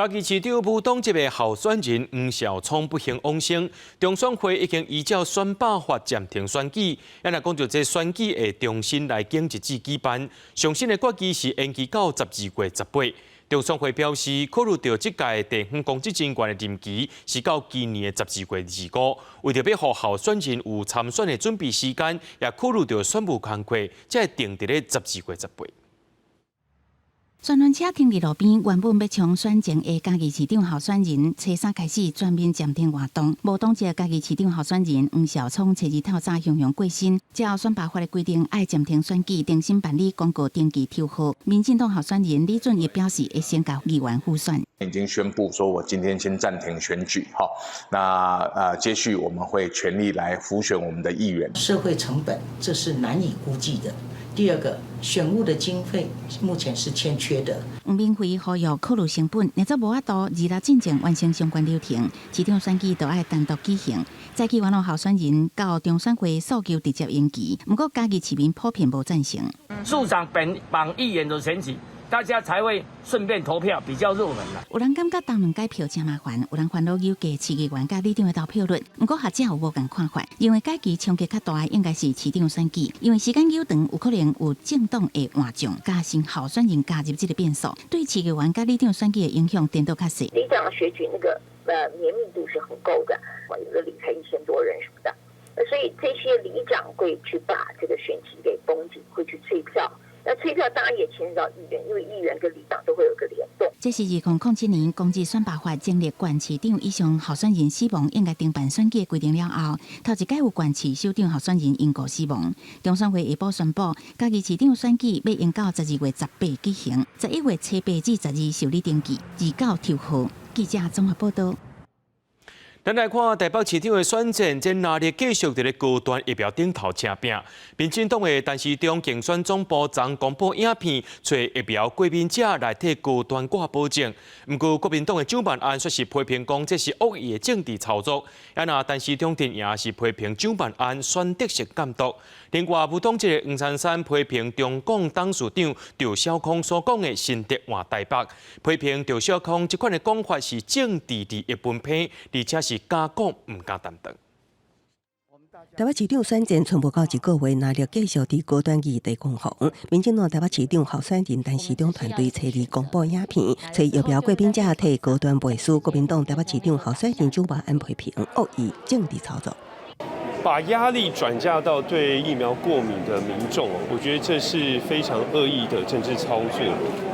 嘉義市長無黨籍的候選人黃紹聰不幸往生，中選會已經依照選罷法暫停選舉，啊若講著這選舉會重新來揀日子舉辦，上新的決議是延期到12月18。中選會表示，考慮著這屆地方公職人員的任期是到今年的12月25，為著欲予候選人有參選的準備時間，也考慮著選務工課，才會定佇咧十二月十八。專運車停佇路邊，原本欲衝選前的嘉義市長候選人，初三開始全面暫停活動。無黨籍嘉義市長候選人黃紹聰，初二透早雄雄過身。照選罷法的規定，愛暫停選舉，重新辦理公告登記抽號。民進黨候選人李俊逸表示，會先共議員輔選。已經宣布說，我今天先暫停選舉，哈，那接續我們會全力來輔選我們的議員。社會成本這是難以估計的。第二個，選務的經費目前是欠缺的。黃明輝呼籲考慮成本，若則無法度二六進前完成相關流程，市長選舉就愛單獨舉行。早期元老候選人到中選會訴求直接延期，毋過嘉義市民普遍無贊成。市長本綁議員的選舉，大家才會順便投票，比較熱門啦。有人感覺當兩改票誠麻煩，有人煩惱糾結市議員佮里長的投票率。毋過學者有無仝看法，認為改期衝擊較大的應該是市長選舉，因為時間久長，有可能有政黨會換將，加新候選人加入這個變數，對市議員佮里長選舉的影響顛倒較細。里長選舉那個綿密度是很夠的，有個里才1000多人什麼的，所以這些里長會去把這個選情給繃緊，會去催票。那催票當然也牽涉到議員，因為議員跟里長都會有個聯動。這是2007年公職選罷法成立縣市長以上候選人死亡應該重辦選舉的規定了後，頭一改有縣市首長候選人因故死亡。中選會下晡宣布，嘉義市長選舉欲延到12月18舉行，11月初八至12受理登記，29抽號。記者綜合報道。咱來看台北市長的選戰，這壓力繼續佇咧高端疫苗頂頭拚拚。民進黨的陳時中競選總部昨公布影片，揣疫苗過敏者來替高端掛保證。毋過國民黨的蔣萬安卻是批評講，這是惡意的政治操作。啊若陳時中陣營是批評蔣萬安選擇性監督。另外，無黨籍的黃珊珊批評中共董事長趙小康所講的新竹換台北，批評趙小康這款的講法是政治利益分配，而且是敢講毋敢擔當。台北市長選戰賰無夠一個月，壓力繼續佇高端議題攻防。民進黨台北市長候選人陳時中團隊初二公布影片，揣疫苗過敏者替高端背書。國民黨台北市長候選人蔣萬安批評惡意政治操作。把壓力轉嫁到對疫苗過敏的民眾，我覺得這是非常惡意的政治操作，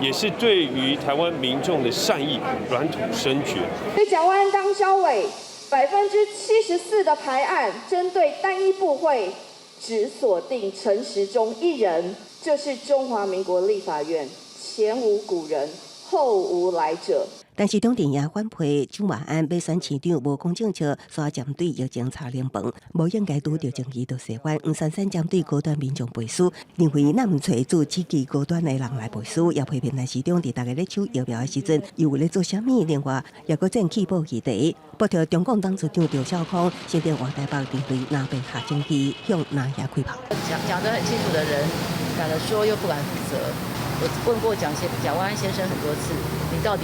也是對於台灣民眾的善意軟土深掘。對蔣萬安當蕭委，74%的排案針對單一部會，只鎖定陳時中一人，這是中華民國立法院前無古人後無來者。陳時中陣營反批蔣萬安欲選市長無講政策，煞針對疫情炒冷飯，無應該拄著爭議就說翻。黃珊珊針對高端民眾背書，認為若毋揣做支持高端的人來背書，也批評陳時中佇大家咧搶疫苗的時陣，又有咧做啥物？另外，也閣戰去報議題，駁斥中共董事長趙小康，新竹換台北針對南邊下爭議，向藍營開炮。講講得很清楚的人，敢了說又不敢負責。我問過蔣萬安先生很多次，你到底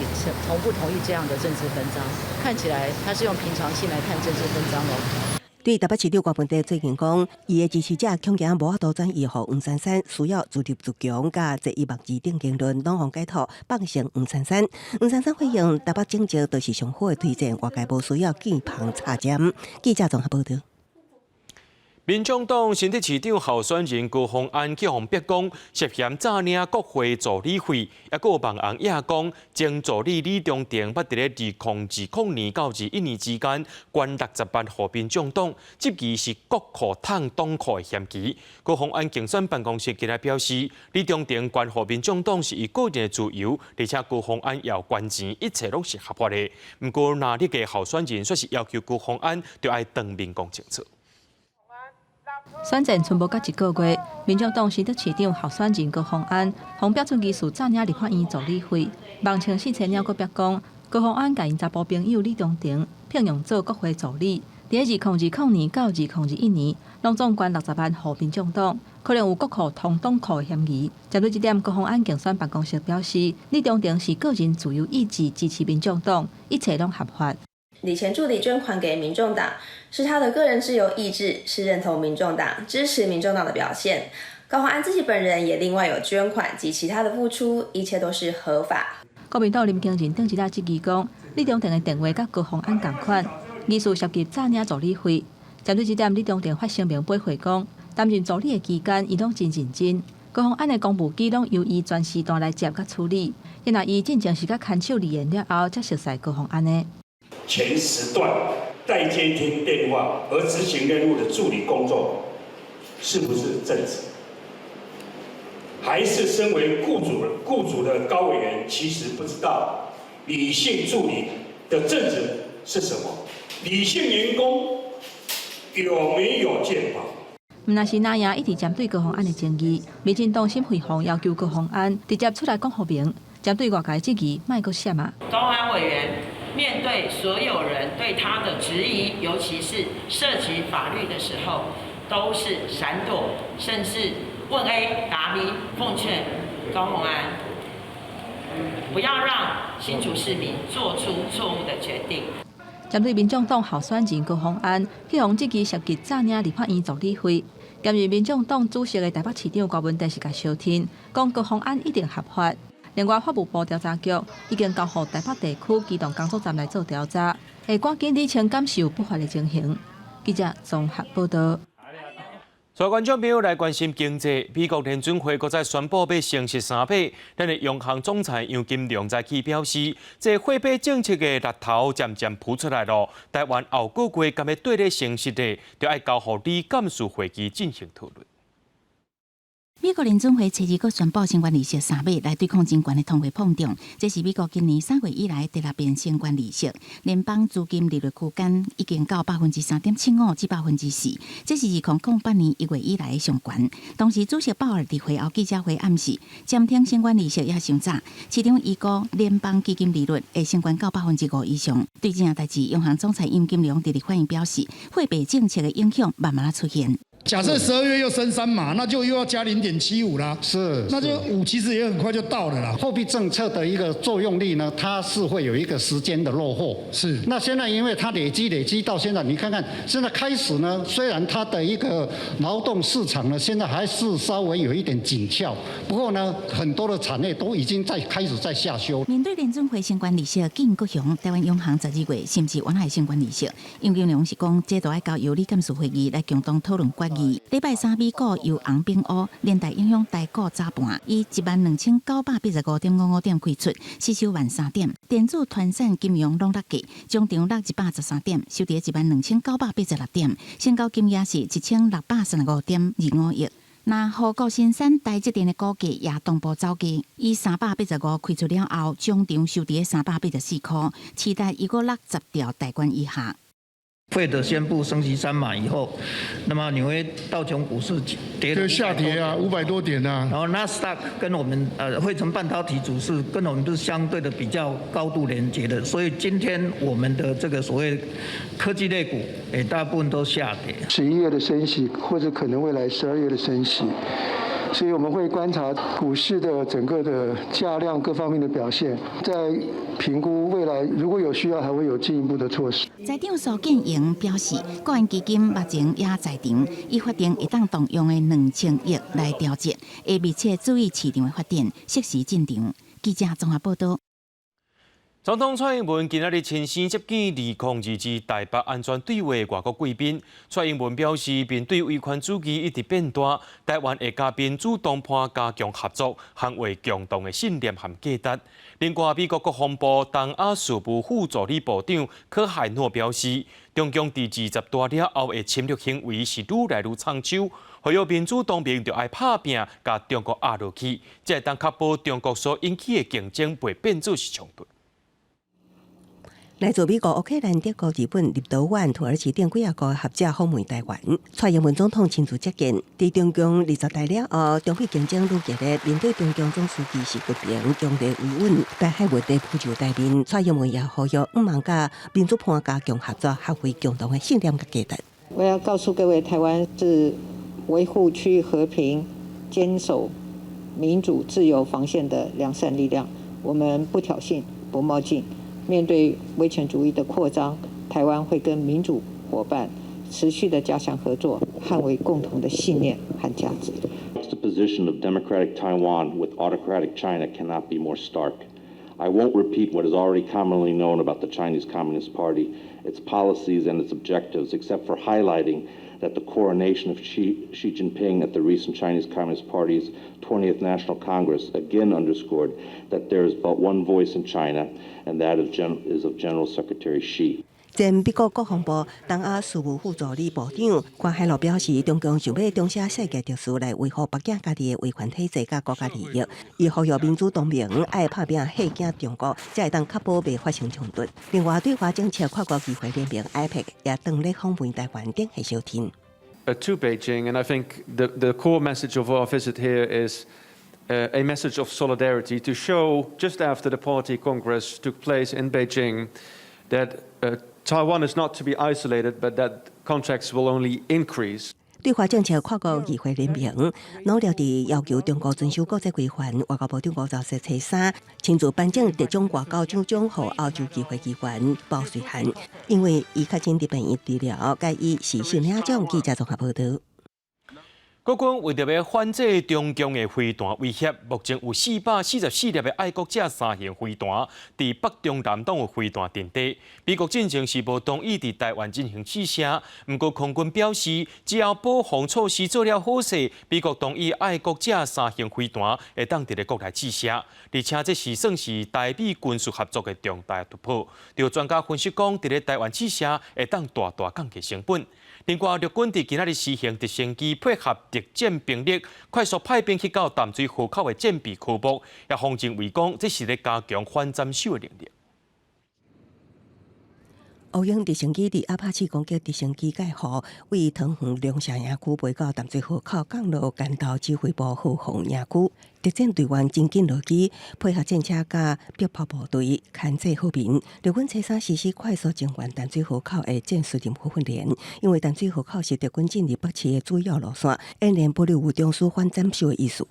同不同意這樣的政治分贓？看起來他是用平常心來看政治分贓哦。對台北市長柯文哲最近講，伊的支持者恐驚無法度轉移予黃珊珊，需要自立自強，佮這一網誌頂言論，攏予解套放生黃珊珊。黃珊珊回應台北政績都是上好的推薦，外界無需要見縫插針。記者綜合報道。民眾黨新竹市長候選人高虹安去予逼宮，涉嫌詐領國會助理費，抑閣有網紅也講，前助理李中庭捌佇咧2020年到21年之間捐60萬予民眾黨，質疑是國庫趁黨庫的嫌疑。高虹安競選辦公室今日表示，李中庭捐予民眾黨是伊個人的自由，而且高虹安也有捐錢，一切攏是合法的。毋過，藍綠的候選人卻是要求高虹安著愛當面講清楚。選戰賰無夠一個月，民眾黨新竹市長候選人高虹安，予爆出疑似詐領立法院助理費，網稱四千鳥閣逼宮，高虹安共𪜶查埔朋友李中庭聘用做國會助理，佇咧2020年到2021年，攏總捐60萬予民眾黨，可能有國庫通黨庫的嫌疑。針對這點，高虹安競選辦公室表示，李中庭是個人自由意志支持民眾黨，一切攏合法。李前助理捐款給民眾黨，是他的個人自由意志，是認同民眾黨、支持民眾黨的表現。高虹安自己本人也另外有捐款及其他的付出，一切都是合法。國民黨林耕仁頂一下質疑講，李中庭的電話佮高虹安仝款，疑似涉及詐領助理費。針對這點，李中庭發聲明駁回講，擔任助理的期間，伊攏真認真。高虹安的公務機攏由伊全時段來接佮處理。然後伊進前是佮牽手離緣了後，才熟似高虹安的。全時段代接聽電話和執行任務的助理工作，是不是正職？還是身為僱主的高委員，其實不知道女性助理的正職是什麼？女性員工有沒有健保？毋但是藍營一直針對高虹安的爭議，民進黨沈慧虹要求高虹安直接出來講予明，針對外界質疑，莫閣閃啊！高虹安委員面對所有人對他的質疑，尤其是涉及法律的時候，都是閃躲，甚至問 A 答 B。奉勸高虹安，不要讓新竹市民做出錯誤的決定。針對民眾黨候選人高虹安，彼予質疑涉及詐領立法院助理費，兼任民眾黨主席的台北市長柯文哲是共相挺，講高虹安一定合法。另外，法務部調查局已經交予台北地區機動工作站來做調查，會趕緊釐清敢是有不法的情形。記者綜合報道。所以觀眾朋友來關心經濟，美國聯準會閣再宣布欲升息3碼，咱的央行總裁楊金龍在去表示，這貨幣政策的力頭漸漸浮出來囉。台灣後個月敢欲綴咧升息的，就愛交予理監事會議進行討論。美國聯準會初二閣宣布升懸利息3碼來對抗真懸的通貨膨脹，這是美國今年3月以來第六遍升懸利息。聯邦資金利率區間已經到3.75%至4%，這是2008年1月以來的上懸。當時主席鮑爾佇會後記者會暗示，暫停升懸利息也傷早，市場預估聯邦基金利率會升懸到5%以上。對這件代誌，央行總裁楊金龍佇立法院表示，貨幣政策的影響慢慢出現。假設12月又升3碼，那就又要加0.75啦。是，那就5其實也很快就到了啦。貨幣政策的一個作用力呢，它是會有一個時間的落後。那現在因為它累積累積到現在，你看看現在開始呢，雖然它的一個勞動市場呢，現在還是稍微有一點緊俏，不過呢，很多的產業都已經在開始在下修。面對聯準會升懸利息緊閣雄，台灣央行12月是毋是原來升懸利息？楊金龍是講，這都愛交由理監事會議來共同討論決議。禮拜三美股由紅變烏，連帶影響台股早盤，以12,985.55點開出，失守13,000點。電子、傳產、金融攏落價，終場落113點，收佇12,986點，成交金額是1635.25億。那護國神山台積電的股價也同步走低，以385開出了後，終場收佇384箍，市值又閣落10兆大關以下。費德宣布升息3碼以後，那麼紐約道瓊股市跌了下跌啊，500多點啊。然後納斯達克跟我們費城半導體指數跟我們都是相對的比較高度連結的，所以今天我們的這個所謂科技類股，大部分都下跌。11月的升息，或者可能未來12月的升息，所以我們會觀察股市的整個的價量各方面的表現，再評估未來如果有需要，還會有進一步的措施。財長蘇建榮表示，國安基金目前也在場，已法定會當動用的2000億來調節，會密切注意市場的發展，適時進場。記者綜合報道。總統蔡英文今仔日親身接見2022台北安全對話外國貴賓。蔡英文表示，面對威權主義一直變大，台灣會佮民主黨派加強合作，捍衛共同的信念和價值。另外，美國國防部東亞事務副助理部長柯海諾表示，中共佇20大了後的侵略行為是愈來愈重手，呼籲民主同盟著愛拍拚，共中國壓落去，才會當確保中國所引起的競爭袂變做是衝突。來自美國、烏克蘭、德國、日本、立陶宛、土耳其等幾仔國學者訪問台灣。蔡英文總統親自接見。佇中共20大了後，中美競爭愈激烈，面對中共總書記習近平強力維穩，台海問題浮上台面。蔡英文也呼籲毋茫佮民主派加強合作，捍衛共同的信念佮價值。我要告訴各位，台灣是維護區域和平、堅守民主自由防線的良善力量。我們不挑釁、不冒進，面對威權主義的擴張，台灣會跟民主夥伴持續的加強合作，捍衛共同的信念和價值。 The position of democratic Taiwan with autocratic China cannot be more stark. I won't repeat what is already commonly known about the Chinese Communist Party, its policies and its objectives, except for highlighting that the coronation of Xi Jinping at the recent Chinese Communist Party's 20th National Congress again underscored that there is but one voice in China, and that is of General Secretary Xi. 前美國國防部東亞事務副助理部長關海樂表示，中共想欲重寫世界秩序來維護北京家己的威權體制佮國家利益。伊呼籲民主同盟愛拍拚嚇驚中國，才會當確保袂發生衝突。另外，對華政策跨國議會聯盟 AIPAC 也當咧訪問台灣，等候相聽。 To Beijing, and I think the core message of our visit here is a message of solidarity to show, just after the party congress took place in Beijing, that Taiwan is not to be isolated, but that contacts will only increase. 對華政策跨國議會聯盟努力佇要求中國遵守國際規範。外交部長吳釗燮初三親自頒獎特種外交獎章予歐洲議會議員包瑞翰，因為伊確診佇病院治療，共伊視訊領獎。記者綜合報道。國軍為著欲反制中共的飛彈威脅，目前有444粒的愛國者三型飛彈，佇北中南攏有飛彈陣地。美國進前是無同意佇台灣進行試射，毋過空軍表示，只要保防措施做了好勢，美國同意愛國者三型飛彈會當佇咧國內試射，而且這是算是台美軍事合作的重大突破。有專家分析講，佇咧台灣試射會當大大降低成本。另外，陸軍佇今仔日施行直升機配合特戰兵力，快速派兵去到淡水河口的戰備科目，也方認為講，這是咧加強反斬首的能力。烏鷹直升機佇阿帕契攻擊直升機蓋號，位桃園龍社營區飛到淡水河口降落竿鬥指揮部後方營區。特戰隊員真緊落機，配合戰車佮迫炮部隊牽制炮兵。陸軍初三實施快速增援淡水河口的戰術任務訓練，因為淡水河口是敵軍進入北市的主要路線，演練保留有中樞反斬首的意思。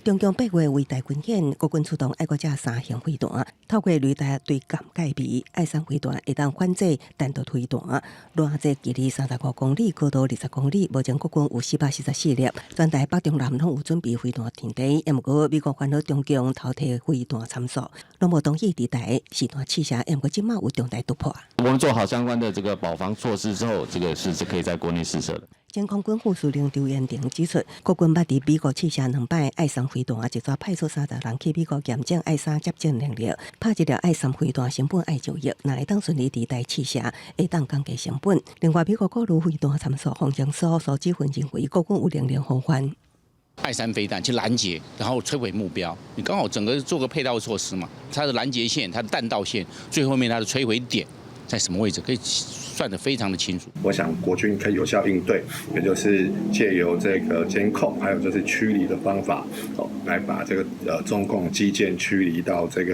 中共八月圍台軍演，國軍出動愛國者三型飛彈，透過雷達對艦戒備，愛三飛彈會當反制彈道飛彈，攔截距離35公里，高度20公里。目前國軍有444粒，全台北中南攏有準備飛彈陣地。毋過美國煩惱中共偷提飛彈參數，攏無同意佇台試彈試射，毋過這馬有重大突破。我們做好相關的這個保防措施之後，這個是可以在國內試射的。前空軍副司令張延廷指出，國軍捌佇美國試射兩擺愛三飛彈，一逝派出30人去美國驗證愛三接戰能力，拍一粒愛三飛彈成本愛上億，若會當順利佇台試射，會當降低成本。另外，美國顧慮飛彈參數方程蘇蘇志芬認為，國軍有能力防範。愛三飛彈去攔截，然後摧毀目標。你剛好整個做個配套措施嘛，它的攔截線、它的彈道線，最後面它的摧毀點在什麼位置，可以算得非常的清楚。我想國軍可以有效應對，也就是借由這個監控，還有就是驅離的方法，哦，來把這個中共機艦驅離到這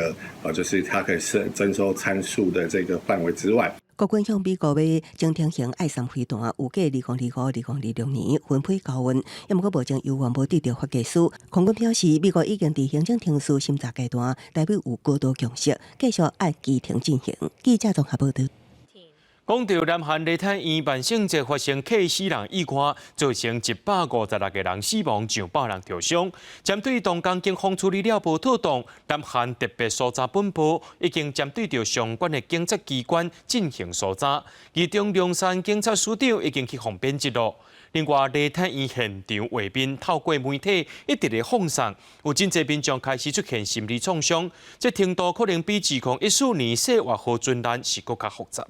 個就是它可以偵收參數的這個範圍之外。國軍向美國買潛艇型愛三飛彈，預計2025、2026年分批交運，毋過目前猶原無得著發給書。空軍表示，美國已經佇行政程序審查階段，代表有高度共識，繼續按議程進行。記者綜合報道。講到南韓梨泰院萬聖節發生客死人意外，造成156個人死亡，上百人受傷。針對東江警方處理了無妥當，南韓特別搜查本部已經針對著相關的警察機關進行搜查，其中龍山警察署長已經去予免職囉。另外，梨泰院現場畫面透過媒體一直咧放送，有真濟民眾開始出現心理創傷，這程度可能比2014年世越號船難是閣較複雜。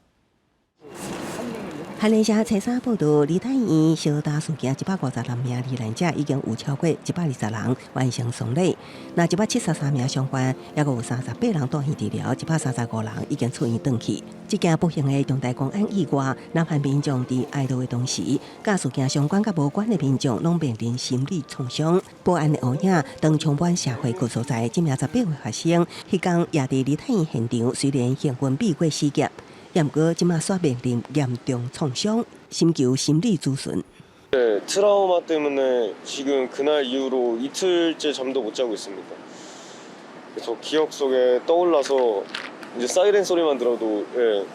韓聯社初三報道，梨泰院燒焦事件156名罹難者已經有超過120人完成喪禮，若173名傷患，抑閣有38人住院治療，135人已經出院轉去。這件不幸的重大公安意外，南韓民眾佇哀悼的同時，佮事件相關佮無關的民眾攏面臨心理創傷。保安的烏影當充滿社會各所在，這暝18號發生，彼工也佇梨泰院現場，雖然幸運避過死劫。毋過這馬煞面臨嚴重創傷，尋求心理諮詢。 네, 트라우마 때문에 지금 그날 이후로 이틀째 잠도 못 자고 있습니다. 계속 기억 속에 떠올라서 이제 사이렌 소리만 들어도 예,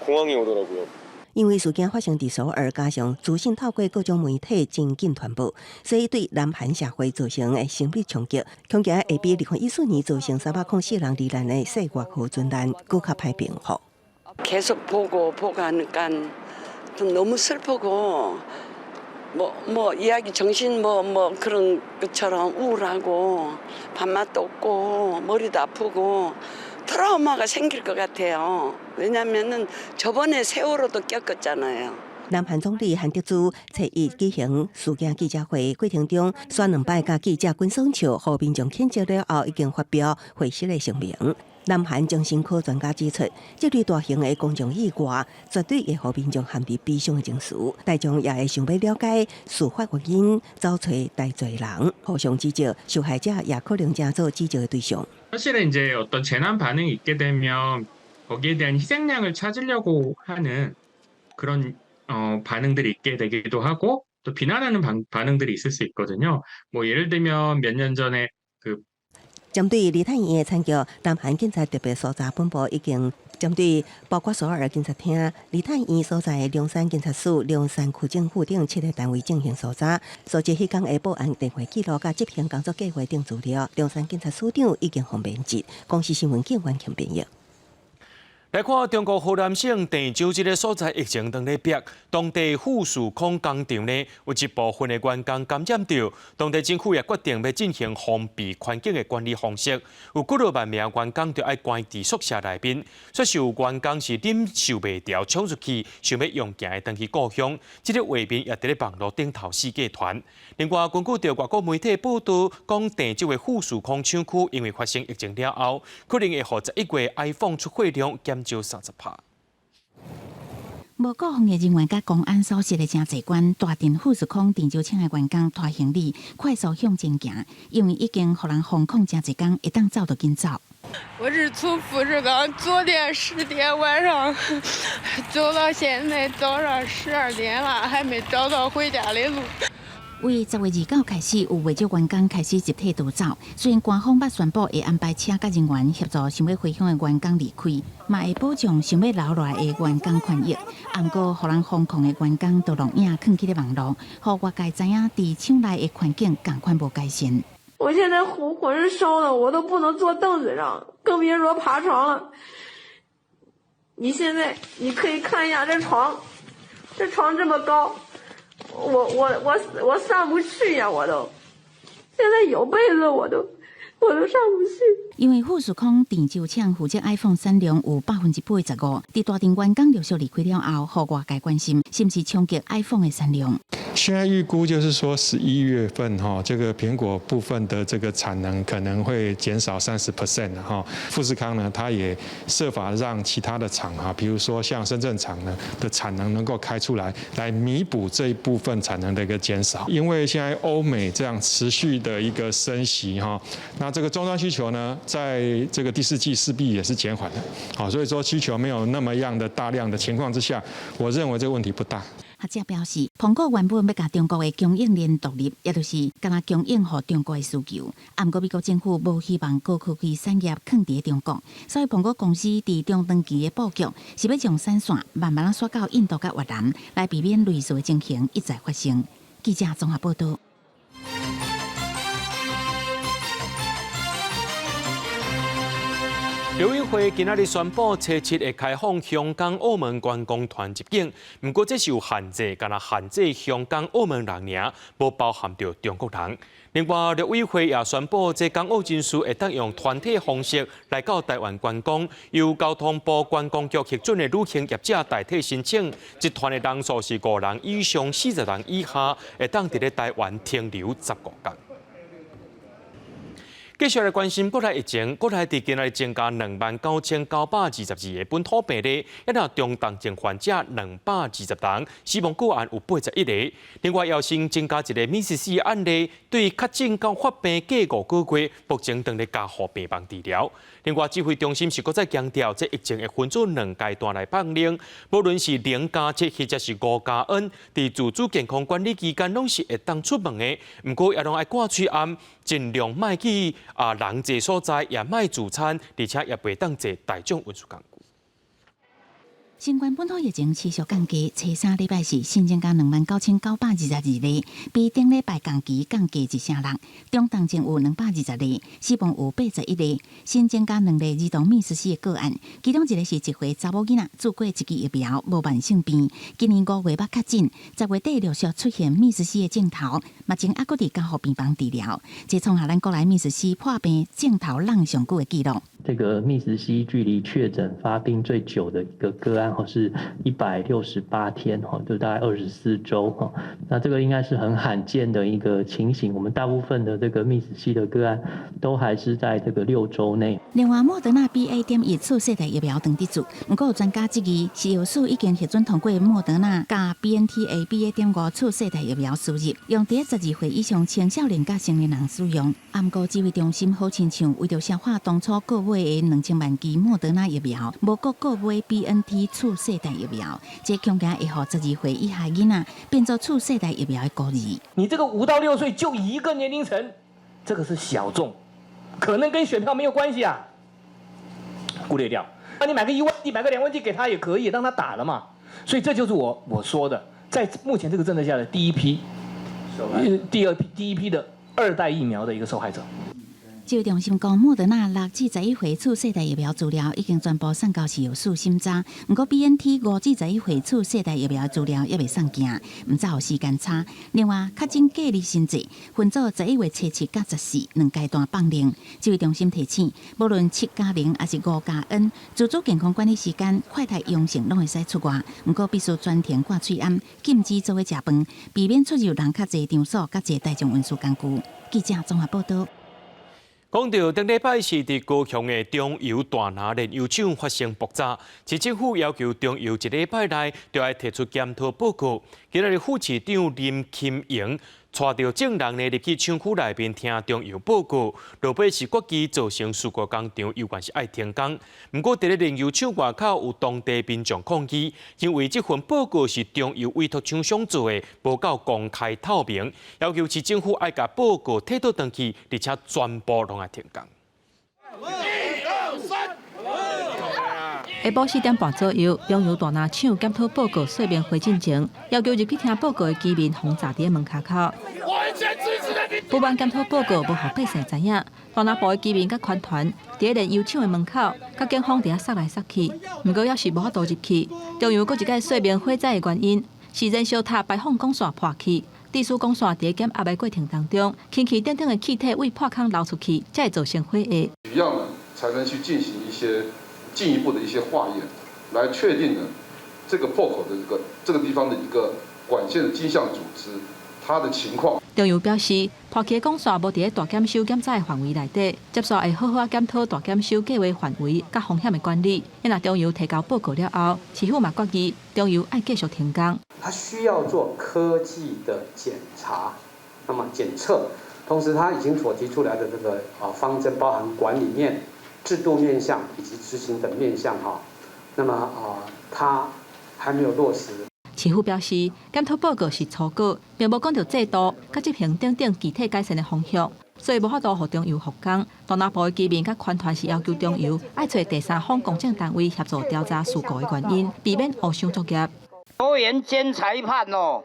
공황이 오더라고요. 因為事件發生佇首爾，加上資訊透過各種媒體真緊傳播，所以對南韓社會造成的心理衝擊，恐驚會比2014年造成304人罹難的世越號船難閣較歹平復。 계속 보고 보고 하니까 좀 너무 슬프고 뭐 이야기 정신 뭐 그런 것처럼 우울하고 밥맛도 없고 머리도 아프고 트라우마가 생길 것 같아요. 왜냐면은 저번에 세월호도 겪었잖아요. 南韓總理韓德洙初一舉行事件記者會過程中，煞兩擺共記者滾耍笑，予民眾譴責了後，已經發表會失的聲明。南韓精神科專家指出，這類大型的公眾意外，絕對會予民眾陷佇悲傷的情緒，大眾也會想欲了解事發原因，找揣代罪人，互相指責，受害者也可能成做指責的對象。 사실은 이제 어떤 재난 반응이 있게 되면 거기에 대한 희생양을 찾으려고 하는 그런 반응들이 있게 되기도 하고 또 비난하는 반응들이 있을 수 있거든요. 뭐 예를 들면 몇 년 전에 그 針對梨泰院的慘劇，南韓警察特別搜查本部已經針對包括首爾警察廳、梨泰院所在的龍山警察署、龍山區政府等七个單位進行搜查，搜集彼工的報案電話記錄、佮執行工作計劃等資料。龍山警察署長已經予免職。公視新聞警員強編譯。來看中國河南省鄭州這个所在，疫情當咧逼，當地富士康工廠呢有一部分的員工感染著，當地政府也決定欲進行封閉環境的管理方式，有幾若萬名員工著愛關佇宿舍內面，煞是有員工是忍受袂牢，衝出去想欲用行的轉去故鄉，這个畫面也佇咧網路頂頭四界傳。另外，根據著外國媒體報導，講鄭州的富士康廠區因為發生疫情了後，可能會予11月 iPhone 出貨量減少30%。無顧防疫人員佮公安鎖實的誠濟關，大鎮富士康鄭州廠的員工拖行李，快速向前行，因為已經予人封控誠濟工，會當走就緊走。我是從富士康昨天10點晚上走到現在早上12點了，還沒找到回家的路。為10月29開始，有袂少員工開始集體逃走。雖然官方捌宣布會安排車佮人員協助想欲回鄉的員工離開，嘛會保障想欲留落來的員工權益。毋過，予人封控的員工都攏影囥去咧網路，予外界知影佇廠內的環境仝款無改善。我現在渾渾身燒的，我都不能坐凳子上，更別說爬床了。你現在你可以看一下這床，這床這麼高。我上不去呀！我都現在有被子，我都上不去。因為富士康鄭州廠負責 iPhone 產量有85%，佇大陣員工陸續離開了後，予外界關心，是毋是衝擊 iPhone 的產量？現在預估就是說11月份哈，這個蘋果部分的這個產能可能會減少30% 哈。富士康呢，它也設法讓其他的廠哈，比如說像深圳廠呢的產能能夠開出來，來彌補這一部分產能的一個減少。因為現在歐美這樣持續的一個升息哈，那這個終端需求呢，在這個第四季勢必也是減緩的，好，所以說需求沒有那麼樣的大量的情況之下，我認為這個問題不大。學者表示，蘋果原本欲共中國的供應鏈獨立，也就是干焦供應予中國的需求。毋過美國政府無希望高科技產業囥佇中國，所以蘋果公司佇中長期的布局是欲將產線慢慢仔徙到印度佮越南，來避免類似的情形一再發生。記者綜合報導。陸委會今仔日宣布，初七會開放香港、澳門觀光團入境，毋過這是有限制，干焦限制香港、澳門人爾，無包含著中國人。另外，陸委會也宣布，這港澳人士會當用團體方式來到台灣觀光，由交通部觀光局核准的旅行業者代替申請，一團的人數是五人以上、40人以下，會當佇咧台灣停留15工。繼續來關心國內疫情，國內佇今仔日增加29,922個本土病例，抑若中重症患者220人，死亡個案有81個。另外，又新增加一个瀕死的案例，對確診到發病過5個月，目前正佇加護病房治療。另外，指揮中心是閣再強調，這疫情會分做兩階段來放寬，無論是0+7或者是5+N，佇自主健康管理期間，攏是會當出門的。毋過，也攏愛掛喙罨，盡量莫去人濟所在，也莫聚餐，而且也袂當坐大眾運輸工具。新冠本土疫情持續降低，初三禮拜四新增加29,922例，比頂禮拜同期降低一成六。中重症有220例，死亡有81例。新增加兩例兒童瀕死的個案，其中一個是一歲查某囡仔，注過一劑疫苗，無慢性病。今年5月捌確診，10月底陸續出現瀕死的症頭，目前猶閣佇加護病房治療。這創下咱國內瀕死破病症頭攏上久的紀錄。這個瀕死距離確診發病最久的一個個案，是168天，就大概24周，那這個應該是很罕見的一個情形。我們大部分的這個瀕死的個案都還是在這個6周內。另外，莫德納 BA.1次世代疫苗正佇注，毋過有專家質疑，食藥署已經核准通過莫德納佮 BNT 的 BA.5次世代疫苗輸入，用佇12歲以上青少年佮成年人使用。毋過指揮中心好親像為著消化當初購買的2000萬劑莫德納疫苗，無閣購買 BNT 次世代疫苗，這恐驚會予12歲以下囡仔變做次世代疫苗的孤兒。你這個5到6歲就一個年齡層，這個是小眾，可能跟選票沒有關係啊，忽略掉。那你買個1萬劑，買個2萬劑給他也可以，讓他打了嘛。所以這就是我說的，在目前這個政策下的第一批、第二批、第一批的二代疫苗的一個受害者。指揮中心講，莫德納6至11歲次世代疫苗資料已經全部送交食藥署審查，毋過 BNT 5至11歲次世代疫苗資料猶未送件，毋知有時間差。另外，確診隔離新制分做11月初7佮14兩階段放寬。指揮中心提醒，無論7+0抑是5+N，自主健康管理時間快篩陽性攏會使出外，毋過必須全程掛喙罨，禁止做伙食飯，避免出入人較濟場所佮坐大眾運輸工具。記者綜合報導。講到頂禮拜是佇高雄的中油大林煉油廠發生爆炸，市政府要求中油一禮拜內就愛提出檢討報告。今仔日副市長林金榮帶著眾人呢入去廠區內面聽中油報告，落尾是決議造成事故工廠猶原是愛停工。毋過佇咧煉油廠外口有當地民眾抗議，認為這份報告是中油委託廠商做的，無夠公開透明，要求市政府愛共報告提倒轉去，而且全部攏愛停工。一二三。下晡4點半左右，中油大林廠檢討報告說明會進前，要求入去聽報告的居民予閘佇門跤口。不滿檢討報告無予百姓知影，大林埔的居民佮環團佇煉油廠的門口，佮警方佇遐捒來捒去，毋過猶是無法度入去。中油閣一擺說明火災的原因是燃燒塔排放管線破去，致使管線佇減壓的過程當中，氫氣等等的氣體對破孔流出去，才會造成火災。取樣才能去進行一些進一步的一些化驗，來確定呢這個破口的這個地方的一個管線的金相組織，它的情況。中油表示，破去的管線無佇咧大檢修檢查的範圍內底，接紲會好好仔檢討大檢修計劃範圍佮風險的管理。若中油提交報告了後，市府嘛決議中油愛繼續停工。它需要做科技的檢查，那麼檢測，同時他已經所提出來的這個方針，包含管理面、制度面向以及執行等面向哈，那麼他還沒有落實。市府表示，檢討報告是初稿，並無講著制度、佮執行等等具體改善的方向，所以無法度予中油復工。大林埔的居民佮環團是要求中油愛揣第三方公正單位協助調查事故的原因，避免烏箱作業。委員兼裁判哦，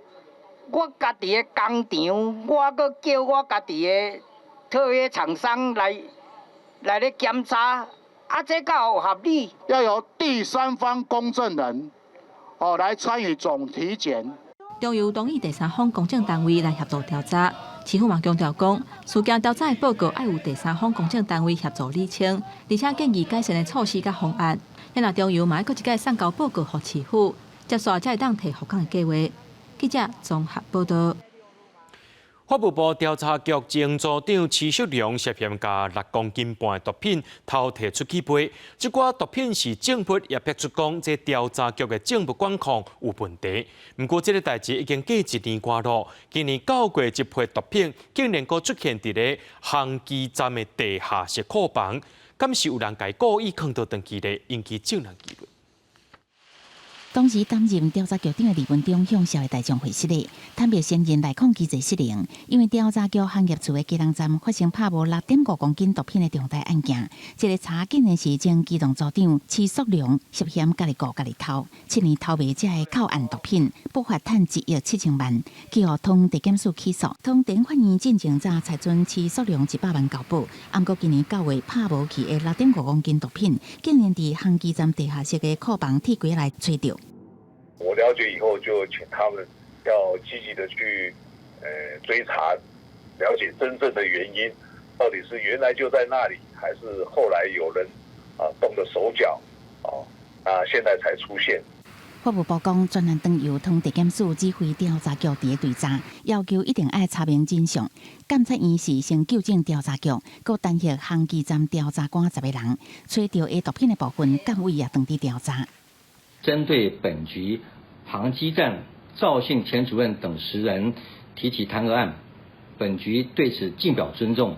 我家己的工廠，我閣叫我家己的特約廠商來咧檢查，啊，這敢有合理？要由第三方公證人哦來參與總體檢。中油同意第三方公證單位來協助調查，市府嘛強調講，事件調查的報告愛有第三方公證單位協助釐清，而且建議改善的措施佮方案。若中油嘛愛閣一擺送交報告予市府，接紲才會當提復工的計劃。記者綜合報導。法務部調查局前組長徐淑良涉嫌共6公斤半毒品偷提出去賣，這寡毒品是證物，也逼出講這調查局的政務管控有問題。毋過這个代誌已經過一年外囉，今年九月這批毒品竟然閣出現佇咧航機站的地下室庫房，敢是有人共伊故意囥倒轉去咧，引起眾人疑慮。當時擔任調查局長的李文忠向社會大眾回釋咧，坦白承認內控機制失靈，因為調查局行業處的基隆站發生拍無6.5公斤毒品的重大案件，這个查竟然是前機動組長徐淑良涉嫌家己顧家己偷，7年偷賣這个扣案毒品，不罰趁1億7千萬，去予通地檢署起訴，通電法院進前早裁准徐淑良100萬交保，毋過今年9月拍無去的6.5公斤毒品，竟然佇航機站地下室的庫房鐵櫃內揣著。我了解以後，就請他們要積極的去，追查，了解真正的原因，到底是原來就在那裡，還是後來有人啊動了手腳，哦，啊現在才出現。法務部講，專案當由通地檢署指揮調查局佇咧追查，要求一定愛查明真相。監察院是先糾正調查局，閣彈劾航機站調查官10個人，揣著的毒品的部分，監委也當佇調查。針對本局航機站趙姓前主任等10人提起彈劾案，本局對此謹表尊重，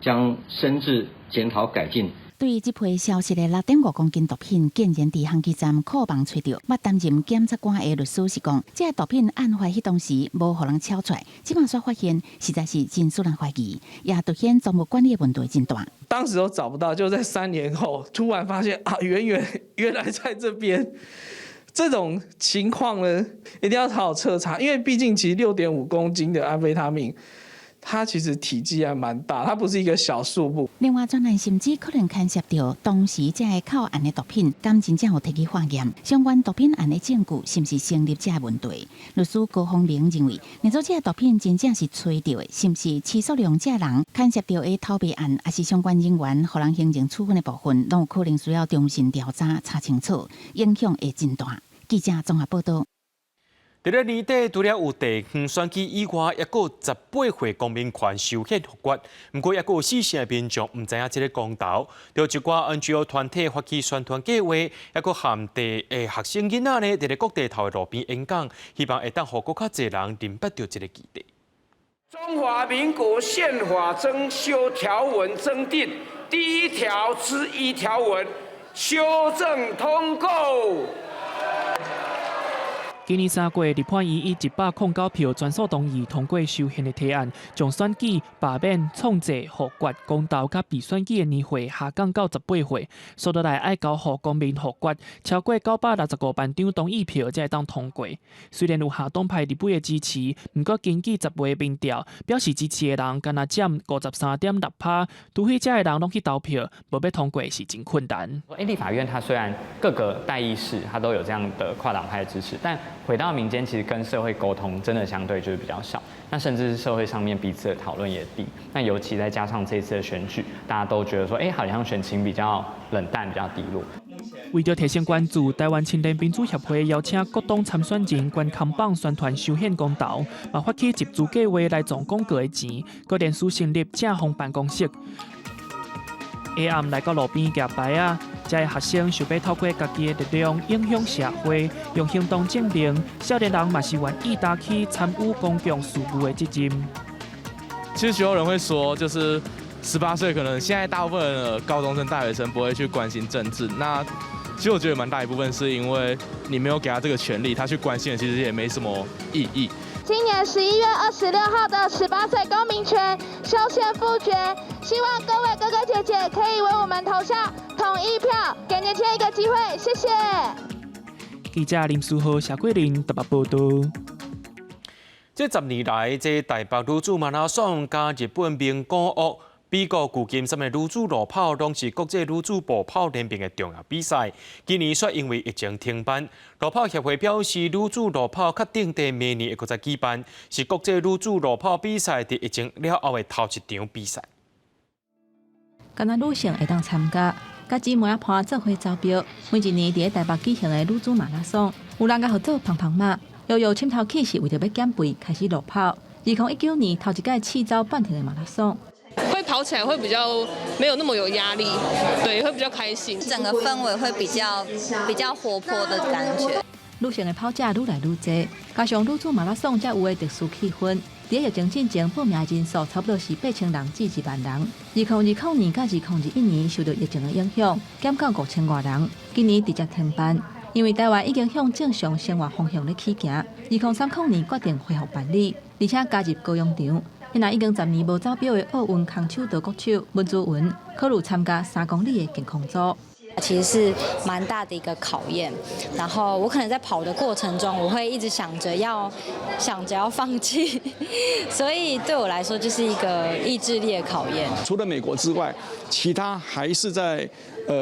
將深自檢討改進。對這批消失的6.5公斤毒品，竟然佇航機站庫房揣著。捌擔任檢察官的律師是講，這个毒品案發彼當時無予人抄出來，這馬煞發現，實在是真使人懷疑，也凸顯總務管理的問題真大。當時都找不到，就在3年後突然發現啊，原來在這邊。這種情況呢，一定要好好徹查，因為畢竟其實6.5公斤的安非他命，它其實體積還蠻大，它不是一個小數目。另外，專案甚至可能牽涉到當時這个扣案的毒品，敢真正有提去化驗相關毒品案的證據，是毋是成立這个問題？律師高宏明認為，若做這个毒品真正是揣著的，是毋是徐淑良這人牽涉到的偷賣案，抑是相關人員予人行政處分的部分，攏有可能需要重新調查查清楚，影響會真大。記者綜合報道。佇咧年底，除了有地方選舉以外，抑閣有18歲公民權修憲複決。毋過，抑閣有四成的民眾毋知影這个公投。著一寡 NGO 團體發起宣傳計劃，抑閣含地的學生囡仔呢，佇咧各地頭的路邊演講，希望會當予閣較濟人認捌著這个議題。中華民國憲法增修條文增訂第一條之一條文修正通過。今年3月，立法院以109票全數同意通過修憲的提案，將選舉、罷免、創制、複決、公投佮被選舉的年歲下降到十八歲，紲落來愛交予公民複決，超過965萬張同意票才會當通過。雖然有下黨派立委的支持，毋過根據10月民調，表示支持的人干焦佔53.6趴，除非這的人攏去投票，無欲通過是真困難。欸，立法院它雖然各個代議士它都有這樣的跨黨派的支持，但回到民間，其實跟社會溝通真的相對就是比較少。那甚至是社會上面彼此的討論也低。那尤其再加上這次的選舉，大家都覺得說，欸，好像選情比較冷淡，比較低落。為著提升關注，台灣青年民主協會邀請各黨參選人懸看板宣傳修憲公投，嘛發起集資計劃來募廣告的錢，閣聯署成立正方辦公室。下暗來到路邊舉牌仔，這的學生想欲透過家己的力量影響社會，用行動證明少年人嘛是願意擔起參與公共事務的責任。其實許多人會說，就是18歲可能現在大部分的高中生、大學生不會去關心政治。那其實我覺得蠻大一部分是因為你沒有給他這個權利，他去關心的其實也沒什麼意義。今年11月26號的十八歲公民權修憲複決，希望各位哥哥姐姐可以為我們投下同意票，給年輕人一個機會，謝謝。記者林書豪、謝桂林台北報導。這10年來，這台北女子馬拉松佮日本名古屋、美國舊金山的女子路跑，攏是國際女子步跑聯盟的重要比賽。今年卻因為疫情停辦，路跑協會表示，女子路跑確定佇明年會閣再舉辦，是國際女子路跑比賽佇疫情了後的頭一場比賽。干焦女性會當參加，佮姊妹仔伴做伙走標。每一年佇咧台北舉行的女子馬拉松，有人共號做胖胖馬，搖搖深頭氣是為著欲減肥開始路跑。2019年頭一屆試走半程的馬拉松。會跑起來會比較沒有那麼有壓力，對，會比較開心，整個氛圍會比較活潑的感覺。女性的跑者愈來愈濟，加上女子馬拉松才有的特殊氣氛。佇疫情進前報名的人數差不多是8000人至1萬人。2020年佮2021年受到疫情的影響，減到5000外人。今年直接停辦，因為台灣已經向正常生活方向咧起行。2030年決定恢復辦理，而且加入高雄場。現在已經10年無走表的奧運空手道國手溫姿雲，考慮參加3公里的健康組。其實是蠻大的一個考驗，然後我可能在跑的過程中，我會一直想着要放棄，所以對我來說就是一個意志力的考驗。除了美國之外，其他還是在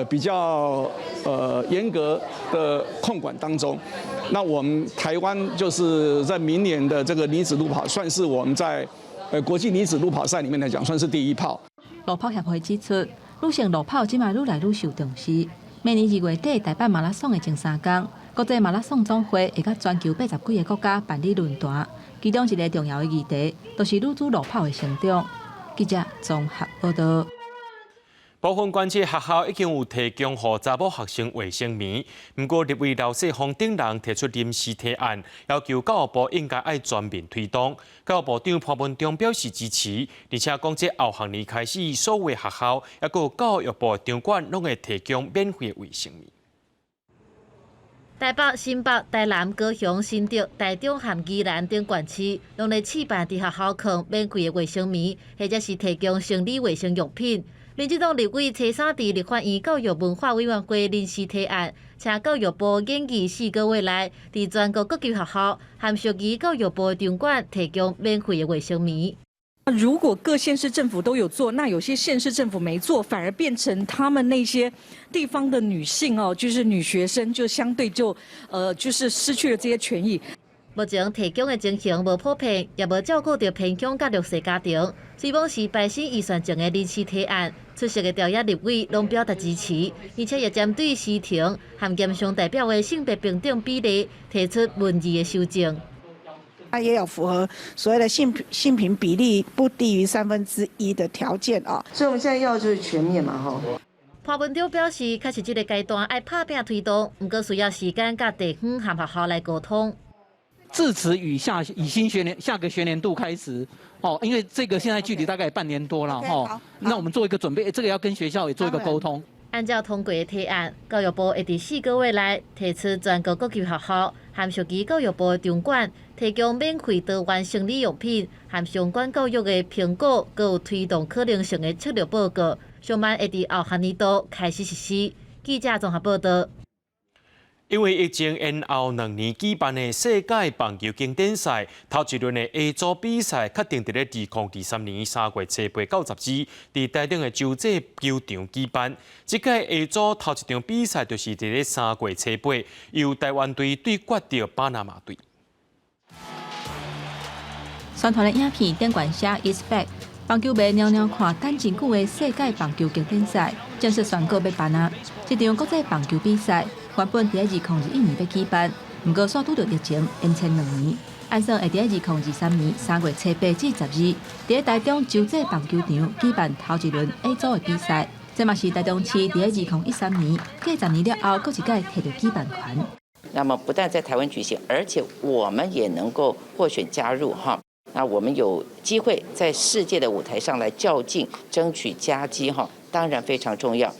比較嚴格的控管當中。那我們台灣就是在明年的這個女子路跑，算是我們在國際女子路跑賽裡面來講，算是第一炮。路跑協會指出，女性路跑這馬愈來愈受重視。明年2月底台北馬拉松的前3工，國際馬拉松總會會佮全球80幾個國家辦理論壇，其中一個重要的議題，就是女子路跑的成長。記者綜合報道。部分縣市學校已經有提供予查某學生衛生棉，毋過立委劉世芳等人提出臨時提案，要求教育部應該愛全面推動。教育部長潘文忠表示支持，而且講這後學年開始，所有學校抑閣教育部場館攏會提供免費衛生棉。台北、新北、台南、高雄、新竹、台中和宜蘭等縣市，攏咧試辦佇學校囥免費的衛生棉，或者是提供生理衛生用品。民進黨立委初三佇立法院教育文化委員會臨時提案，請教育部研議4個月內，佇全國各級學校和屬於教育部場館提供免費的衛生棉。如果各縣市政府都有做，那有些縣市政府沒做，反而變成他們那些地方的女性哦，就是女學生，就相對就就是失去了這些權益。目前提供的情形無普遍，也無照顧著偏鄉佮弱勢家庭。雖罔是排審預算前的臨時提案，出席的朝野立委攏表達支持，而且也針對師承和驗商代表的性別平等比例提出文字的修正。它也有符合所謂的性平比例不低於1/3的條件啊，所以我們現在要就是全面嘛，吼。潘文忠表示，確實這個階段愛拍拚推動，毋過需要時間佮地方和學校來溝通。至遲以下以新學年下個學年度開始，哦，因為這個現在距離大概半年多了，哈，那我們做一個準備，這個要跟學校也做一個溝通。按照通過的提案，教育部會佇4個月內提出全國各級學校和屬於教育部的場館提供免費多元生理用品和相關教育的評估，閣有推動可能性的策略報告，上慢會佇後學年度開始實施。記者綜合報道。因為疫情延後2年舉辦的世界棒球經典賽，頭一輪的 A 組比賽確定佇咧2023年3月初8到10日，佇台中的洲際球場舉辦。這屆 A 組頭一場比賽就是佇咧三月初八，由台灣隊對決著巴拿馬隊。宣傳的影片頂懸寫 It's back，棒球迷蹺蹺看等真久的世界棒球經典賽正式宣告欲辦啊！這場國際棒球比賽原本佇2021年欲舉辦，毋過煞拄著疫情延遲2年，按算會佇2023年3月初8至10日，佇台中洲際棒球場舉辦頭一輪 A 組的比賽。這嘛是台中市佇2013年過10年了後，閣一擺提著舉辦權。那麼不但在台灣舉行，而且我們也能夠獲選加入哈。那我們有機會在世界的舞台上來較勁，爭取佳績哈，當然非常重要。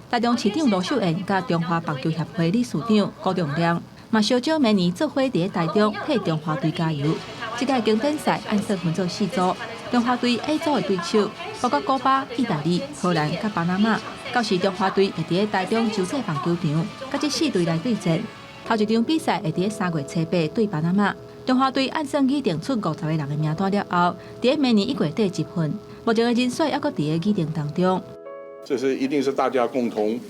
台中市長盧秀燕佮中華棒球協會理事長辜仲諒嘛，相招明年做伙佇台中替中華隊加油。這屆經典賽按算分做四組，中華隊 A 組的對手包括古巴、意大利、荷蘭佮巴拿馬。到時中華隊會佇台中洲際棒球場佮這四隊來對戰。頭一場比賽會佇3月初8對巴拿馬。中華隊按算擬定出50個人的名單了後，佇明年1月底集訓。目前的人選猶閣佇咧擬定當中。這是一定是大家共同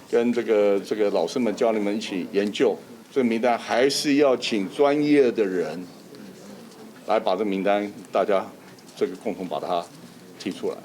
跟這個老師們、教練們一起研究這個名單，還是要請專業的人來把這個名單，大家這個共同把它提出來。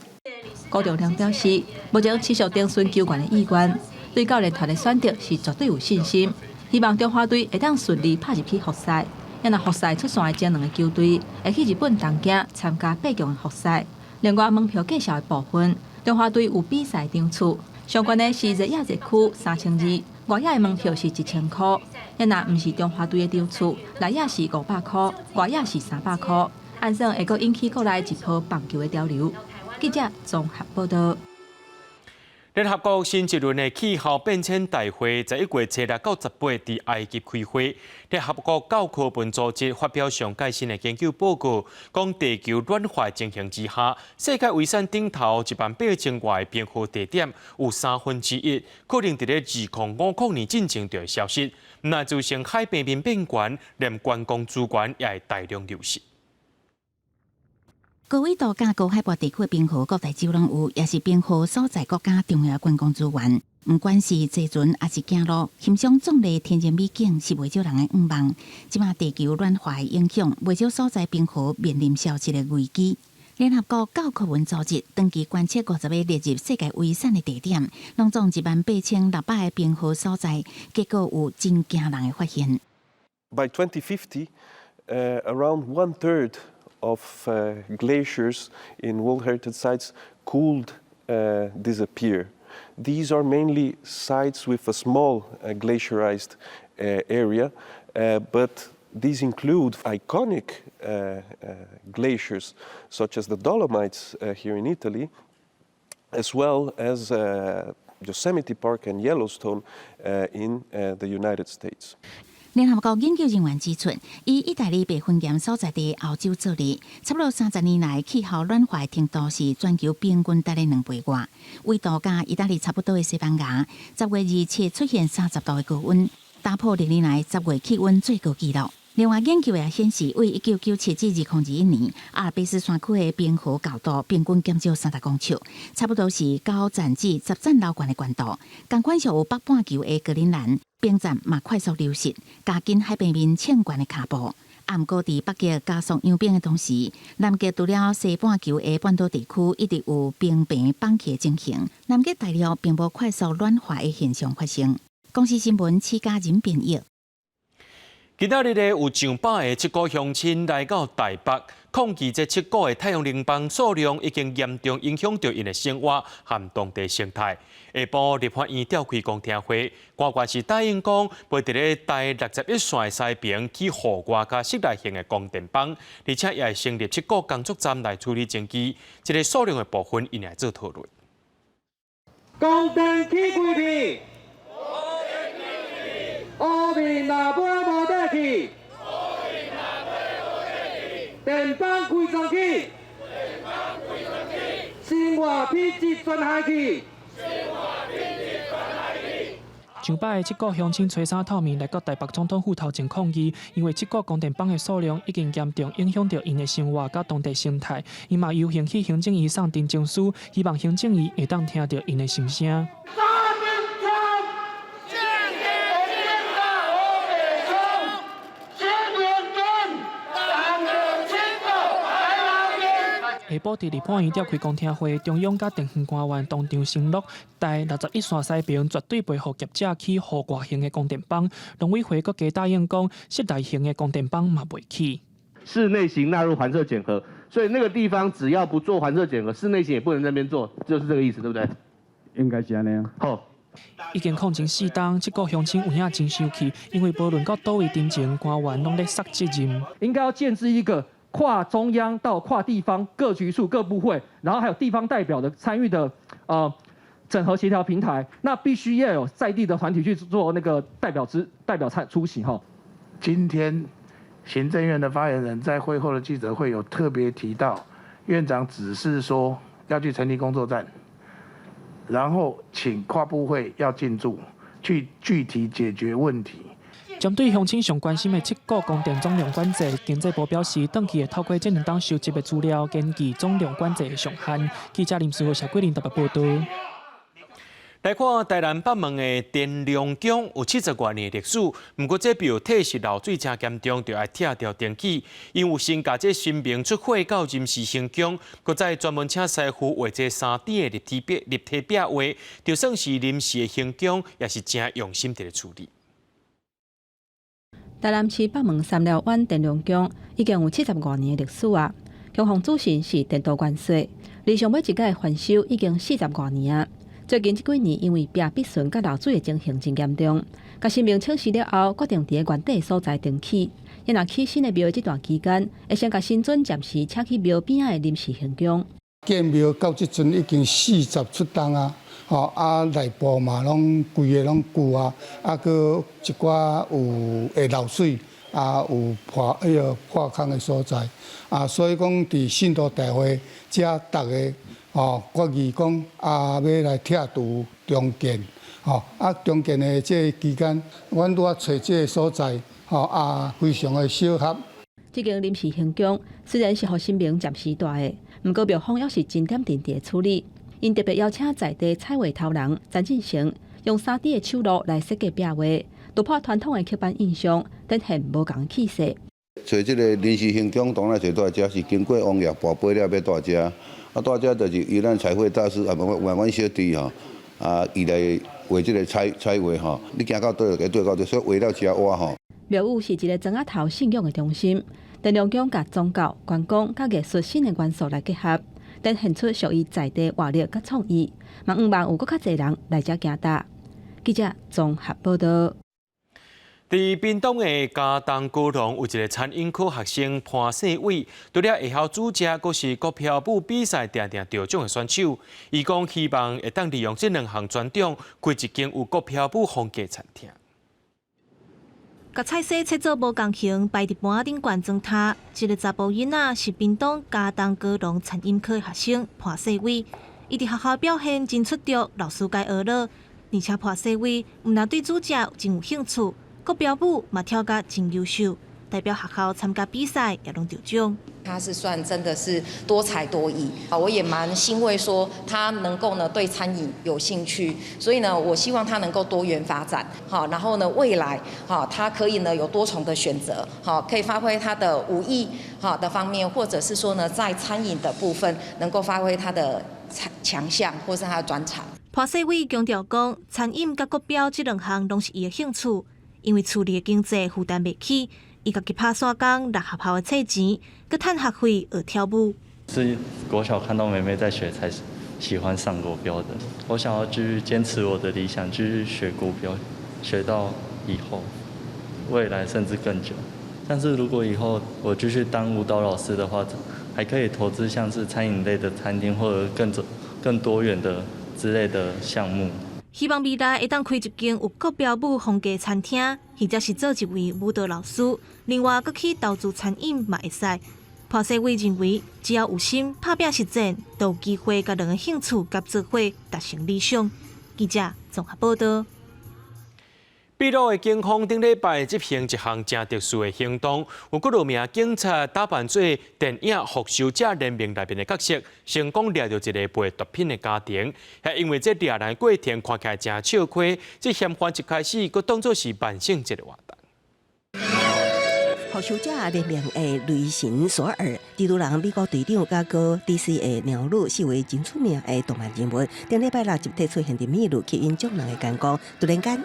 辜仲諒表示，目前持續徵詢球員的意願，對教練團的選擇是絕對有信心，希望中華隊會當順利拍入去複賽。若複賽出線的這兩个球隊會去日本東京參加八強的複賽。另外門票價數的部分，中華隊有比賽場次，上懸的是熱野熱區3200，外野的門票是1000箍。若毋是中華隊的場次，內野是500箍，外野是300箍。按算會閣引起國內一波棒球的潮流。記者綜合報道。聯合國新一輪的氣候變遷大會，11月初六到18佇埃及開會。聯合國教科文組織發表上蓋新的研究報告，講地球暖化情形之下，世界遺產頂頭1萬8千外冰河地點有1/3可能佇咧2050年進前就會消失，毋但造成海平面變懸，連觀光資源也會大量流失。高緯度佮高海拔地區的冰河，各大洲攏有，也是冰河所在國家重要的觀光資源。毋管是坐船抑是行路，欣賞壯麗天然美景是袂少人的願望。這馬地球暖化的影響，袂少所在冰河面臨消失的危機。聯合國教科文組織長期觀測50个列入世界遺產的地點，攏總18,600个冰河所在，結果有真驚人的發現。 By 2050, around one third of glaciers in World Heritage Sites could disappear. These are mainly sites with a small glacierized area, but these include iconic glaciers such as the Dolomites here in Italy, as well as Yosemite Park and Yellowstone in the United States. 聯合國研究人員指出，以義大利白雲岩所在地歐洲做例，差不多30年來氣候暖化程度是全球平均值的2倍外。緯度佮義大利差不多的西班牙，10月27出現30度的高溫，打破歷年來十月氣溫最高紀錄。另外，研究也顯示，為1997至2021年，阿爾卑斯山區的冰河厚度平均減少30公尺，差不多是9層至10層樓懸的懸度。仝款屬於北半球的格陵蘭，冰層嘛快速流失，加緊海平面升懸的跤步。啊，毋過佇北極加速融冰的同時，南極除了西半球的半島地區一直有冰棚綁起的情形，南極大陸並無快速暖化的現象發生。公視新聞，施嘉仁編譯。今仔日咧有上百个七股鄉親來到台北，抗議這七股的太陽能板數量已經嚴重影響著𪜶的生活和當地生態。下晡立法院召開公聽會，官員是答應講，袂佇咧台61線的西爿起戶外佮室內型的光電板，而且也會成立七股工作站來處理爭議。這个數量的部分，𪜶會做討論。光電起幾片？烏面若買無得去，電板規層起，生活品質全害去。上百个七股鄉親初三透暝來到台北總統府頭前抗議，因為七股光電板的數量已經嚴重影響著𪜶的生活佮當地生態。𪜶嘛遊行去行政院送陳情書，希望行政院會當聽著𪜶的心聲。下晡佇立法院召開公聽會，中央佮地方官員當場承諾，台61線西爿絕對袂予業者起戶外型的光電板。農委會閣加答應講，室內型的光電板嘛袂起。室內型納入環測檢核，所以那個地方只要不做環測檢核，室內型也不能在那邊做，就是這個意思，對不對？應該是按呢。好。已經抗爭4冬，這個鄉親有影真生氣，因為無論到佗位陳情，官員攏咧捒責任。應該要建置一個跨中央到跨地方各局處各部會，然後還有地方代表的參與的整合協調平台，那必須要有在地的團體去做那個代表之代表參出席哈。今天行政院的發言人在會後的記者會有特別提到，院長指示說要去成立工作站，然後請跨部會要進駐，去具體解決問題。針對鄉親上關心的七股光電總量管制，經濟部表示，長期會透過這兩冬收集的資料，研究總量管制的上限。記者林思豪、謝桂林台北報導。來看台南北門的電龍宮有70外年歷史，毋過這廟體質漏水誠嚴重，就愛拆掉重起。𪜶有先共這神明出火到臨時行宮，閣再專門請師傅畫這3D 的立體壁畫，就算是臨時的行宮，也是誠用心佇咧處理。台南市北門三寮灣電龍宮已經有75年的歷史啊！供奉主神是電鍍元帥，離上尾一改翻修已經40外年啊！最近這幾年因為壁筆順佮漏水的情形真嚴重，共神明請示了後，決定佇原底所在重起。若起新的廟的這段期間，會先共神尊暫時請去廟邊仔的臨時行宮。建廟到這陣已經40出冬啊！吼啊，內部嘛攏規个攏舊啊，啊，閣一寡有會漏水，啊，有破彼个破空的所在，啊，所以講佇信徒大會遮逐个吼決議講啊，欲來拆除重建，吼啊重建的這个期間，阮拄仔揣這个所在，吼啊，非常的適合。這間臨時行宮雖然是予神明暫時蹛的，毋過廟方猶是真點陣佇處理。𪜶特別邀請在地彩畫頭人陳進成，用3D 的手路來設計壁畫，突破傳統的刻板印象，展現無仝氣勢。揣這個臨時行宮當然揣蹛遮，是經過王爺跋杯了欲蹛遮，啊蹛遮就是由咱彩繪大師啊，無阮小弟吼，啊伊來畫這個彩彩畫吼，你行到佗就共對到佗，所以畫了誠活吼。廟宇是一個莊仔頭信仰的中心，電龍宮共宗教、觀光佮藝術新的元素來結合，展現出屬於在地活力佮創意，嘛向望有閣較濟人來遮行踏。記者綜合報導。佇屏東的佳冬高農有一个餐飲科學生潘世偉，除了會曉煮食，閣是國標舞比賽定定得獎的選手。伊講希望會當利用這兩項專長，開一間有國標舞風格餐廳。共菜色切做無仝形，擺佇盤仔頂懸裝塔。這个查埔囡仔是屏東佳冬高農餐飲科學生潘世偉，伊佇學校表現真出眾，老師共學了。而且潘世偉毋但對煮食真有興趣，國標舞嘛跳甲真優秀，代表學校參加比賽也攏得獎。他是算真的是多才多藝啊，我也蠻欣慰，說他能夠呢對餐飲有興趣，所以呢，我希望他能夠多元發展，好，然後呢未來，好，他可以呢有多重的選擇，好，可以發揮他的武藝好的方面，或者是說呢在餐飲的部分能夠發揮他的強項或是他的專長。潘世偉強調講，餐飲佮國標這兩項攏是伊的興趣，因為厝裡的經濟負擔袂起。伊家己拍散工，捺學校的冊錢，閣趁學費學跳舞。是國小看到妹妹在學，才喜歡上國標的。我想要繼續堅持我的理想，繼續學國標，學到以後，未來甚至更久。但是如果以後我繼續當舞蹈老師的話，還可以投資像是餐飲類的餐廳，或者更多元的之類的項目。希望未來會當開一間有國標舞風格餐廳，或者是做一位舞蹈老師。另外，閣去投資餐飲嘛會使。潘世偉認為，只要有心拍拚實踐，都有機會共兩个興趣佮做伙達成理想。記者綜合報導。秘魯的警方頂禮拜執行一項誠特殊的行動，有幾落名警察打扮做電影《復仇者聯盟》內面的角色，成功掠著一个賣毒品的家庭。也因為這掠人過程看起來誠笑虧，這嫌犯一開始閣當作是萬聖節的活動。復仇者聯盟的雷神索爾、蜘蛛人美國隊長，佮閣 DC 的鳥女四位真出名的動漫人物，頂禮拜六集體出現佇秘魯，吸引眾人的眼光。突然間，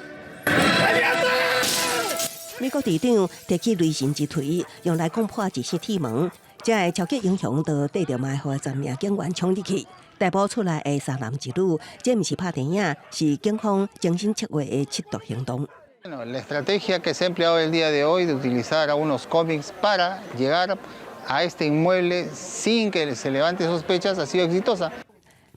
美國隊長提起雷神之錘，用來攻破一扇鐵門，這个超級英雄就帶著埋伏10名警員衝入去，逮捕出來的三男一女，這毋是拍電影，是警方精心策劃的緝毒行動。 Bueno, la estrategia que se ha empleado el día de hoy de utilizar a unos cómics para llegar a este inmueble sin que se levante sospechas ha sido exitosa.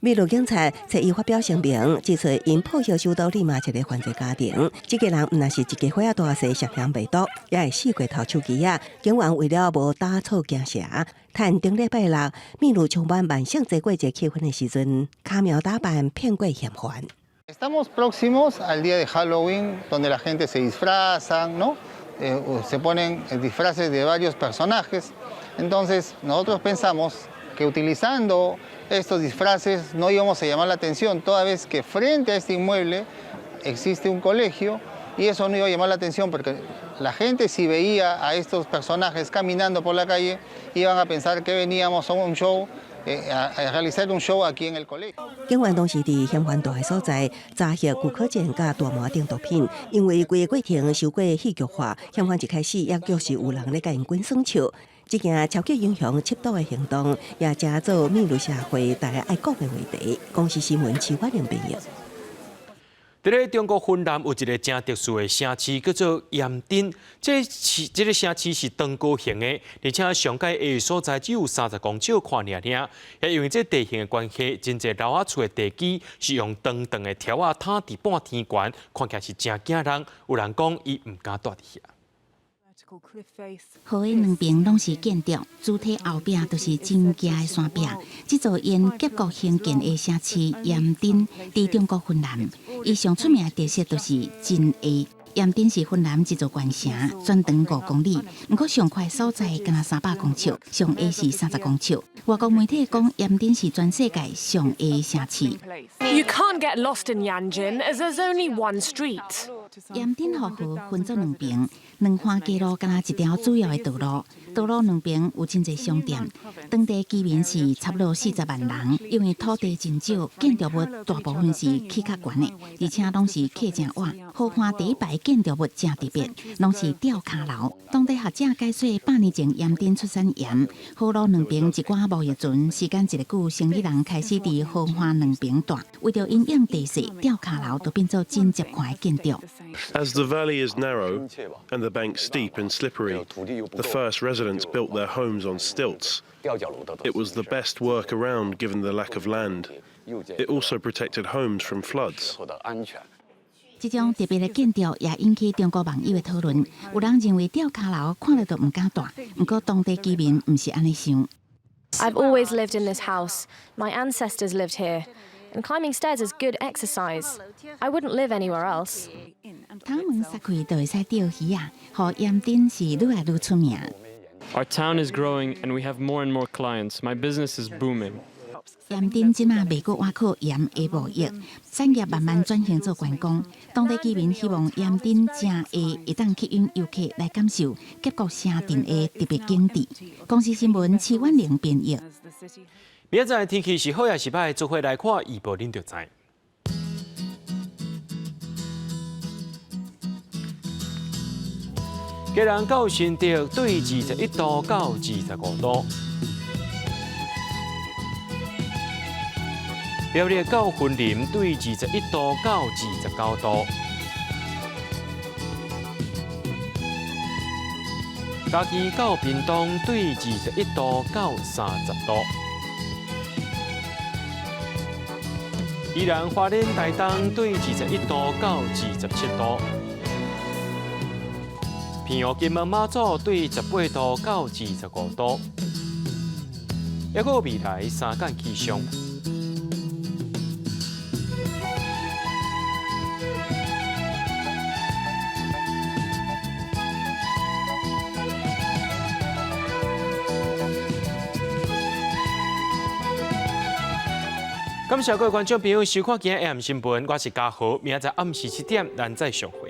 秘魯警察隨伊發表聲明，指出𪜶破曉首都利馬一个犯罪家庭，這个人毋但是一家伙仔大細涉嫌賣毒，也會四過頭手機仔。警員為了無打草驚蛇，趁頂禮拜六秘魯充滿萬聖節過節氣氛的時陣，巧妙打扮騙過嫌犯。 Estamos próximos al día de Halloween, donde la gente se disfraza, ¿no? Se ponen disfraces de varios personajes. Entonces, nosotros pensamos que utilizando estos disfraces no íbamos a llamar la atención, toda vez que frente a este inmueble existe un colegio y eso no iba a llamar la atención porque la gente si veía a estos personajes caminando por la calle iban a pensar que veníamos a un show. A realizar un show aquí en el colegio。警員當時佇嫌犯蹛的所在查獲古柯鹼佮大麻等毒品，因為規个過程傷過戲劇化，嫌犯一開始也確實有人咧共𪜶滾耍笑。這件超級英雄緝毒的行動，也成做秘魯社會大家愛講的話題。公視新聞徐婉玲編譯。佇咧中國雲南有一个誠特殊的城市，叫做鹽埕。這市這个城市是長高型的，而且上蓋的所在只有30公尺寬爾爾。也因為這地形的關係，真濟樓仔厝的地基是用長長的條仔塔佇半天懸，看起來是誠驚人。有人講伊毋敢蹛佇遐。河的兩邊攏是建築，主體後壁都是真崎的山壁。這座沿峽谷興建的城市鹽埕，佇中國雲南，伊上出名的特色就是真矮。鹽埕是雲南一座縣城，全長5公里，毋過上寬所在敢若300公尺，上矮是30公尺。外國媒體講，鹽埕是全世界上矮的城市。 You can't get lost in Yanjin, as there's only one street. 鹽埕予河分做兩邊，兩岸街路敢若一條主要的道路，道路兩邊有真濟商店。當地居民是差不多40萬人，因為土地真少，建築物大部分是起較懸的，而且攏是起誠倚。河岸第一排建築物誠特別，攏是吊跤樓。當地學者解說，百年前鹽埕出產鹽，河路兩邊一寡貿易船，時間一个久，生意人開始佇河岸兩邊蹛，為著因應地勢，吊跤樓就變做真捷看的建築。 As the valley is narrow and the banks steep and slippery, the first residents built their homes on stilts. It was the best workaround given the lack of land. It also protected homes from floods. 這種特別的建築也引起中國網友的討論。有人認為吊跤樓看著就毋敢蹛，毋過當地居民毋是按呢想。 I've always lived in this house. My ancestors lived here. And climbing stairs is good exercise. I wouldn't live anywhere else. 頭毛捒開就會使釣魚仔，予鹽埕是愈來愈出名。 Our town is growing and we have more and more clients. My business is booming. 鹽埕這馬袂閣倚靠鹽的貿易，產業慢慢轉型做觀光。當地居民希望鹽埕誠會會當吸引遊客來感受峽谷城鎮的特別景致。公視新聞徐婉玲編譯。明仔載天氣是好抑是䆀？做伙來看預報，恁就知。基隆到新竹對21度到25度，苗栗到雲林對21度到29度，嘉義到屏東對21度到30度，宜蘭花蓮台東對21度到27度。澎湖金門馬祖對18度到25度，抑閣未來三間氣象。感謝各位觀眾朋友收看今日 AM 新聞，我是嘉豪，明仔載暗時7點，咱再相會。